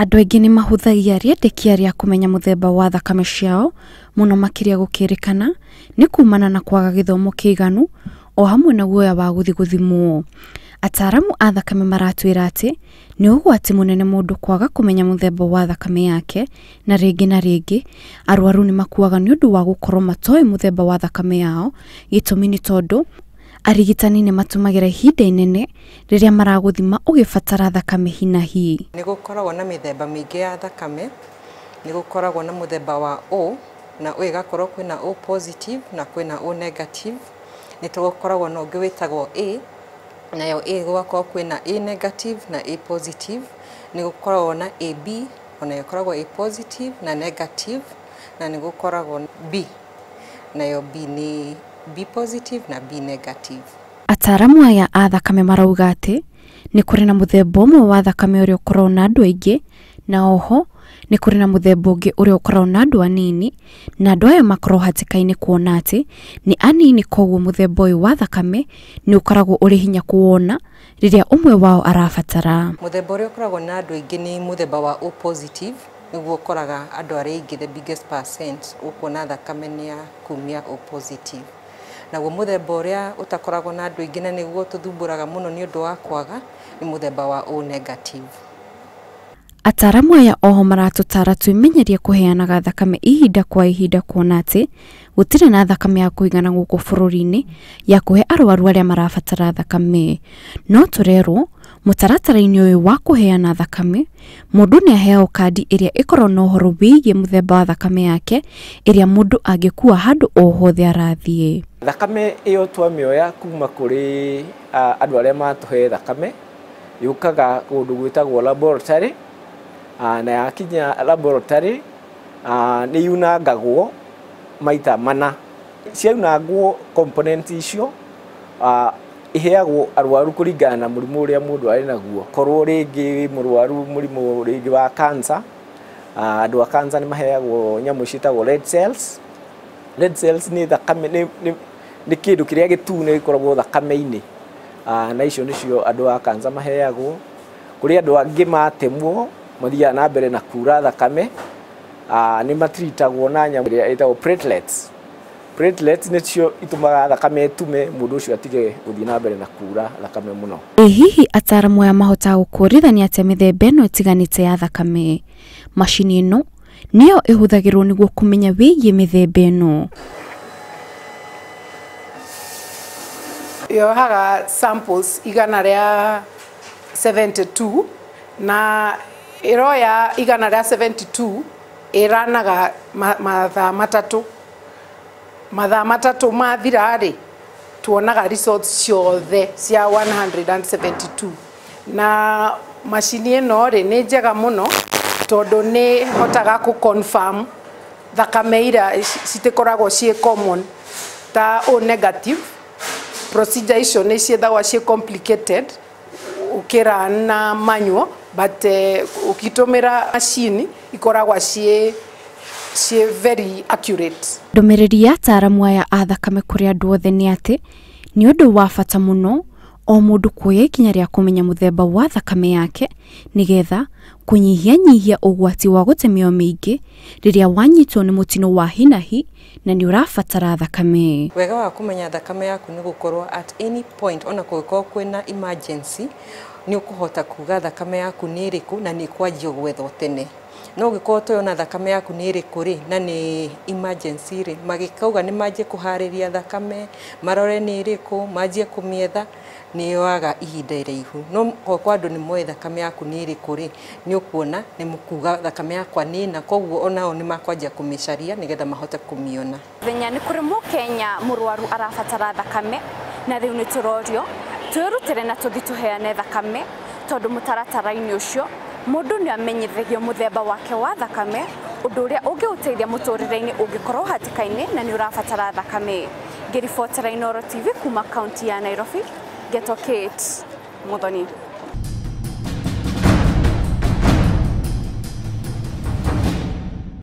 Andũ aingĩ nĩ mahũthagia rĩendekithia rĩa kũmenya mũthemba wa thakame ciao mũno makĩria gũkĩrĩkana nĩ kumana na kwaga gĩthomo kĩiganu o hamwe na guoya wa gũthiĩ gũthimwo. Ataaramu a thakame maratwĩra atĩ nĩ ũgwati mũnene mũndũ kwaga kũmenya mũthemba wa thakame yake na rĩngĩ arwaru nĩ makuaga nĩ ũndũ wa gũkorwo matoĩ mũthemba wa thakame yao. Gĩtũmi nĩ tondũ arigitani nĩ matũmagĩra ihinda inene rĩrĩa maragũthima ũgĩbatara thakame hi na hi. Nĩ gũkoragwo na mĩthemba mĩingĩ ya thakame, nĩ gũkoragwo na mũthemba wa O na O ĩgakorwo kwĩna O positive na kwĩna O negative. Nĩ tũgũkoragwo na ũngĩ wĩtagwo A, nayo A gũgakorwo kwĩna A negative na A positive. Nĩ gũkoragwo na AB, onayo ĩkoragwo A positive na negative, na nĩ gũkoragwo B, nayo B nĩ B positive na B negative. Ataaramu aya a thakame marauga atĩ nĩ kũrĩ na mũthemba ũmwe wa thakame ũrĩa ũkoragwo na andũ aingĩ na oho nĩ kũrĩ na mũthemba ũngĩ ũrĩa ũkoragwo na andũ anini, na andũ aya makoragwo hatĩka-inĩ kuona atĩ nĩ anini, koguo mũthemba ũyũ wa thakame nĩ ũkoragwo ũrĩ hinya kuwona rĩrĩa ũmwe wao arabatara. Mũthemba ũrĩa ũkoragwo na andũ aingĩ nĩ mũthemba wa O positive, nĩguo ũkoraga andũ arĩa aingĩ, the biggest percent ũkuona thakame nĩ ya kumia O positive. Naguo mũthemba ũrĩa ũtakoragwo na andũ aingĩ na nĩguo tũthumbũraga mũno nĩ ũndũ wa kwaga nĩ mũthemba wa O negative. Ataaramu aya oho maratũtara twĩmenyerie kũheanaga thakame ihinda kwa ihinda kuona atĩ gũtirĩ na thakame ya kũigana gũkũ bũrũri-inĩ ya kũhe arwaru arĩa marabatara thakame. No tũrerwo mũtaratara-inĩ ũyũ wa kũheana thakame mũndũ nĩ aheagwo kandi ĩrĩa ĩkoragwo na ũhoro wĩgiĩ mũthemba wa thakame yake ĩrĩa mũndũ angĩkua handũ o hothe arathiĩ. Thakame ĩyo twamĩoya kuma kũrĩ andũ arĩa matũhe thakame yũkaga kũndũ gwĩtagwo laboratory, na yakinya laboratory nĩ yunangagwo maita mana. Ciaunangwo component icio iheagwo arwaru kũringana na mũrimũ ũrĩa mũndũ arĩ naguo. Korwo rĩngĩ mũrwaru mũrimũ rĩngĩ wa cancer, andũ a cancer nĩ maheagwo nyamũ ciĩtagwo red cells. Red cells nĩ thakame, nĩ kĩndũ kĩrĩa gĩtune gĩkoragwo thakame-inĩ, na icio nĩcio andũ a cancer maheagwo. Kũrĩ andũ angĩ matemwo mathiaga na mbere na kura thakame, nĩ matritagwo na nyamũ ĩrĩa ĩtagwo platelets. Platelets nĩcio itũmaga thakame ĩtume mũndũ ũcio atige gũthiĩ na mbere na kura thakame mũno. Ĩ hihi ataaramu aya mahotaga gũkũrithania atĩa mĩthemba ĩno ĩtiganĩte ya thakame? Macini ĩno nĩyo ĩhũthagĩrwo nĩguo kũmenya wĩgiĩ mĩthemba ĩno. Yohaga samples 172 na ĩroya 172 ĩranaga mathaa matatũ. Mathaa matatũ mathira rĩ, tuonaga results ciothe cia 172. Na macini ĩno rĩ nĩ njega mũno tondũ nĩ hotaga kũ confirm thakame ira citikoragwo ciĩ common ta O negative. Procedure icio nĩ ciethagwo ciĩ complicated ũkĩra na manual, but ũkĩtũmĩra macini ikoragwo ciĩ very accurate. Ndũmĩrĩri ya ataaramu aya a thakame kũrĩ andũ othe nĩ atĩ nĩ ũndũ wa bata mũno o mũndũ kuoya ikinya rĩa kũmenya mũthemba wa thakame yake nĩgetha kũnyihanyihia ũgwati wa gũtemeo mĩingĩ rĩrĩa wanyitwo nĩ mũtino wa hi na hi na nĩ ũrabatara thakame. Wega wa kũmenya thakame yaku nĩ gũkorwo at any point ona kũngĩkorwo kwĩna emergency nĩ ũkũhota kuga thakame yaku nĩ ĩrĩkũ na nĩ ĩkwanjia gwethwo tene. No ũngĩkorwo ũtoĩ thakame yaku nĩ ĩrĩkũ rĩ na nĩ emergency rĩ, magĩkauga nĩ manjie kũharĩria thakame, marore nĩ ĩrĩkũ, manjie kũmĩetha, nĩ yoyaga ihinda iraihu. No kwa andũ nĩ moĩ thakame yaku nĩ ĩrĩkũ rĩ, nĩ ũkuona nĩ mũkuga thakame yakwa nĩ ĩna, koguo onao nĩ makwanjia kũmĩcaria nĩgetha mahote kũmĩona. Mũthenya nĩ kũrĩ mũkenya mũrwaru arabatara thakame na rĩu nĩ tũrorio twĩrutĩre na tũthiĩ tũheane thakame tondũ mũtaratara-inĩ ũcio mũndũ nĩ amenyithagio mũthemba wake wa thakame, ũndũ ũrĩa ũngĩũteithia mũtũrĩre-inĩ ũngĩkorwo hatĩka-inĩ na nĩ ũrabatara thakame. Ngĩribotera Inooro TV kuma kaunti ya Nairobi, Geto Kate Muthoni.